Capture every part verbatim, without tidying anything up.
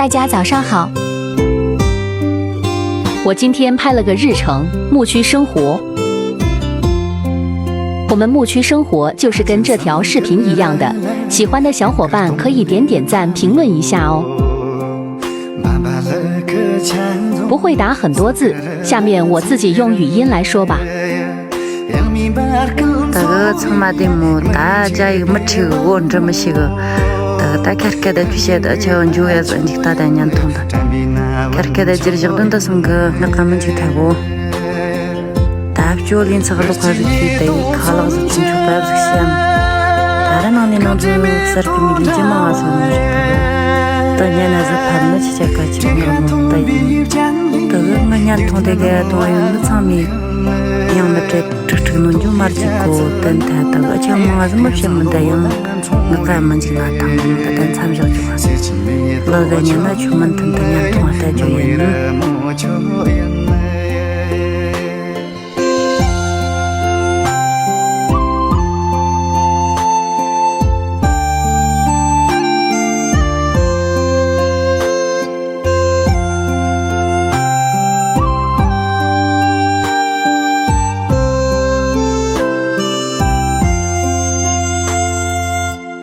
大家早上好，我今天拍了个日程，牧区生活。我们牧区生活就是跟这条视频一样的，喜欢的小伙伴可以点点赞、评论一下哦。不会打很多字，下面我自己用语音来说吧。 ད་གི་ཚང་མ་བདེ་མོ། ད་རྒྱ་ཡིག་མི་ཁྲིག་འོ་འབྲི་མི་ཤེས་གི། ད་གི་ད་ཁ་སྐད་ད་ཁྱོད་བཤད་ད་ཆ་འཇུ་ཡ་ཟིག་འཇིག་ད་ད་ཉན་ཐོང་ད། ཁ་སྐད་ད་ཇིར་བཞག་དོན་ད་སོང་གི་ང་ཀ་མི་འཇིག་ཐལ་གོ། ད་བཅོ་ལིན་ཚག་ལོག་ཁ་ཟིག་ཁྱོད་ད་ཡི་ཁ་ལག་ཟིག་ཁྱོད་ཆུ་པབ་ཟིག་བཤམ། ད་ར་ནང་ནས་ནང་དུ་གསར་གི་མི་ལི་ཅི་མང་ང་སོང་ནི་རེད། ད་ཉན་ན་ཟིག་ཕབ་ན་ཆི་ཆ་ཁ་ཆི་ང་མོ་ད་ཡིན། ད་གི་ང་ཉན་ཐོང་དེ་ག་ཐོང་ཡོང་ནི་ཚང་མས། ཡང་ན་སྤྲད་ཁྲིག་ཁྲིག་ནོན་རྒྱུ་མར་གཅིག་གོ་བསྟན་ཐལ། ད་ག་ཆ་མང་ཟིག་མ་བཤད་མི་འདའ་ཡང་ང་ཀ་མི་འཇིག་ན་ཐང་ད་ད་མཚམས་བཞག་རྒྱུ་ང་ལ་ག་ཉན་ན་ཆུ་མི་མཐུན་ད་ཉན་ཐོང་ད་རྒྱུ་ཡིན།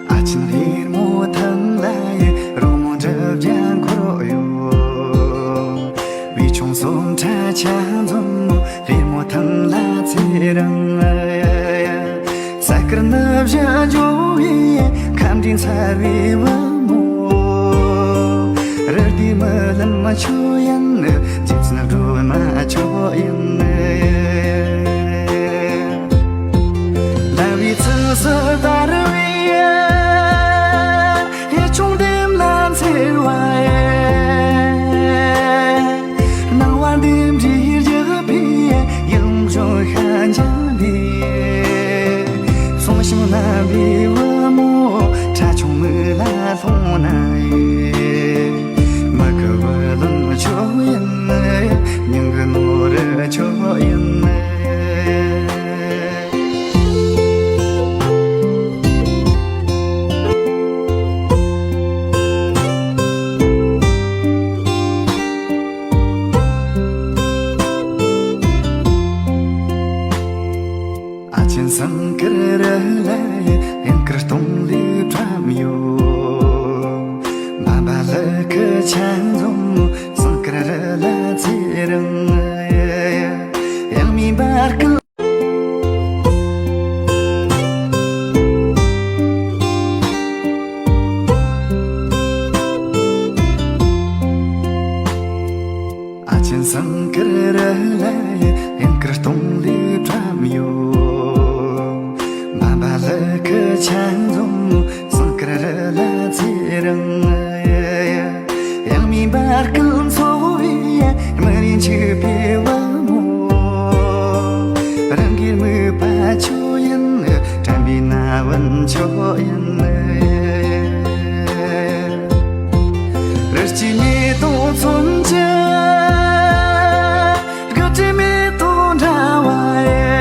ཨ་ཆེན་ཧེར་མོ་ཐང་ལ་ཡི་རོ་མོ་འཇབ་རྒྱང་འཁོར་ཡོད། བི་ཆུང་སོམ་ཁྲ་ཆ་འཛོམས་མོ་ཧེར་མོ་ཐང་ལ་ཚེ་རིང་། ས་དཀར་ནི་བཞི་འཇོ་བའི་ཁམས་འདྲའི་མཚར་བའི་བུ་མོ། རི་དེ་མི་ལམ་མ་ཆོ་ཡིན། རྗེ་བཙུན་སྒྲོལ་མ་ཆོ་ཡིན། ལ་བའི་ཚུལ་སུ་དར་བའི་ཡེ་ཆུང་དེམ་ལ་འཚེར་བ་ཡེ། སྣང་བ་འདི་འདྲའི་རྒྱུ་བའི་ཡིད་འཇོག་ཤ་འཇམ་པའི། སོང་ཞིང་རྣམ་པའི་བུ་མོ་ཁྲ་ཆུང་མིག་ལ་ལྷུང་ན་ཡེ། མི་གི་བུ་ལོན་ཆོ་ཡིན། མྱང་གི་ནོར་ཆོ་ཡིན། ཨ་ཆེན་སང་ཀར་ར་ལ་ཡི་ཡང་ཀར་སྟོང་ལི་ཁྲམ་ཡོད། བ་བ་ལི་ཁི་ཆ་འཛོམས་སང་ཀར་ར་ལ་ཚེ་རིང་། ཡང་མིན་པར་ཀི། ཨ་ཆེན་སང་ཀར་ར་ལ་ཡི་ཡང་ཀར་སྟོང་ལི་ཁྲམ་ཡོད། བ་བ་ལི་ཁི་ཆ་འཛོམས་སང་ཀར་ར་ལ་ཚེ་རིང་། ཡང་མིན་པར་ཀུན་འཚོ་བའི་མི་རིན་ཆེ་བའི་བུ་མོ། རང་གི་མིག་པ་ཆོ་ཡིན། དྲན་པའི་ན་བུན་ཆོ་ཡིན། རི་སྐྱེས་མེ་ཏོག་མཚོན་ཆ། སྐུ་བགྲེས་མེ་ཏོག་འདྲ་བ་ཡིན།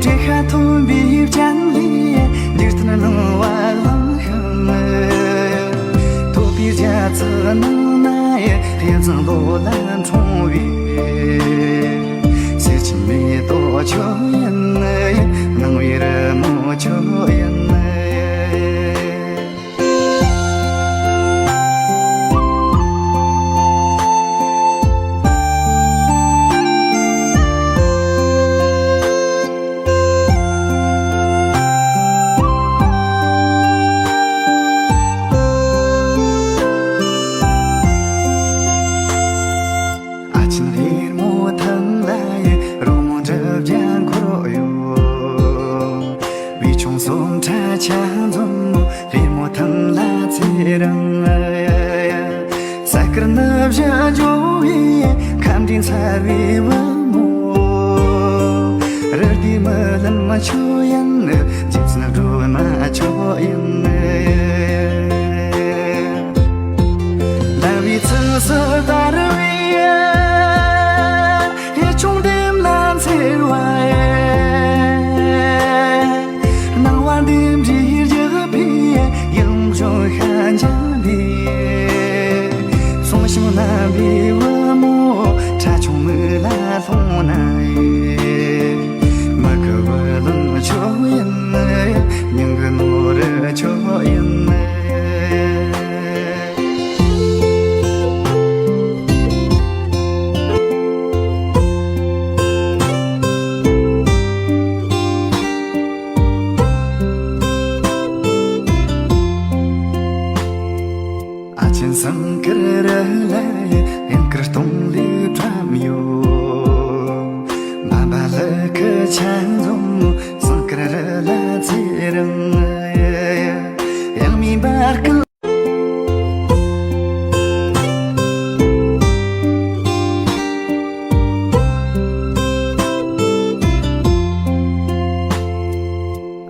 བྲེ་ཤ་མཐོན་པོའི་སྤྱན་ལས་འཇིག་རྟེན་སྣང་བ་ལང་ཤིང་། ཐོད་པའི་རྒྱ་མཚོའི་ནང་ན་ཡི་ཐེ་ཚོམ་ལོ་ལ་འཁྲུངས་པའི། སེར་སྐྱའི་མེ་ཏོག་ཁྱོད་ཡིན། སྣང་བའི་རི་མོ་ཁྱོད་ཡིན། ཨ་ཆེན་ཧེར་མོ་ཐང་ལ་ཡི་རོ་མོ་འདྲ་རྒྱ་འཁོར་ཡོད། བི་ཆུང་སོམ་ཁྲ་ཆ་འཛོམས་མོ་ཧེར་མོ་ཐང་ལ་ཚེ་རིང་། ས་དཀར་ནི་བཞི་འཇོ་བའི་ཁམས་འདྲའི་མཚར་བའི་བུ་མོ། རི་དེ་མི་ལམ་མ་ཆོ་ཡིན། རྗེ་བཙུན་སྒྲོལ་མ་ཆོ་ཡིན། ལ་བའི་ཚུལ་སུ་དར་བའི་ཡེ་ཆུང་དེམ་ལ་འཚེར་བ་ཡེ། སྣང་བ་འདི་འདྲའི་རྒྱུ་བའི་ཡིད་འཇོག་ཤ་འཇམ་པའི། སང་ཀར་ར་ལ་ཡང་ཀར་སྟོང་ལུག་བཀྲམ་ཡོད། བམ་པ་ལ་ཁུ་ཆ་འཛོམས་སང་ཀར་ར་ལ་ཚེ་རིང་། ཡང་མི་འབར་ཀུན།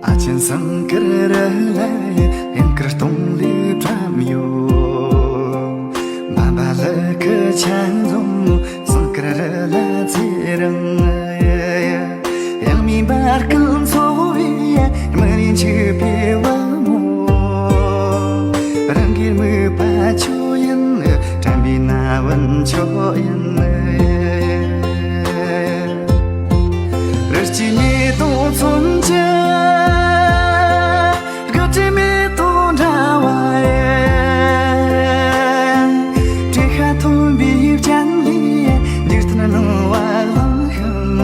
ཨ་ཆེན་སང་ཀར་ར་ལ་ཡང་ཀར་སྟོང་ལུག་བཀྲམ་ཡོད། བམ་པ་ལ་ཁུ་ཆ་འཛོམས་སང་ཀར་ར་ལ་ཚེ་རིང་། ཡང་མི་འབར་ཀུན་ཚོགས་པའི་མི་རིང་ཆུ་པའི་བ་མོ། རང་གི་མོས་པ་ཁྱོད་ཡིན། དྲན་པའི་ན་བུན་ཁྱོད་ཡིན། རི་སྐྱེས་མེ་ཏོག་མཚོན་ཆ། དགུ་སྒྲིལ་མེ་ཏོག་འདྲ་བ་ཡི། བྲེ་ཤ་མཐོན་པོའི་སྤྱན་ལས། འཇིག་རྟེན་སྣང་བ་ལང་ཤིང་།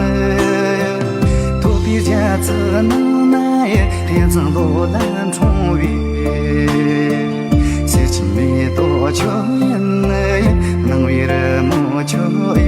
ཐོད་པའི་རྒྱ་མཚོའི་ནང་ན་ཡི། ཐེ་ཚང་ལོ་ལ་འཁྲུངས་པའི། སེར་སྐྱེས་མེ་ཏོག་ཁྱོད་ཡིན། སྣང་བའི་རི་མོ་ཁྱོད་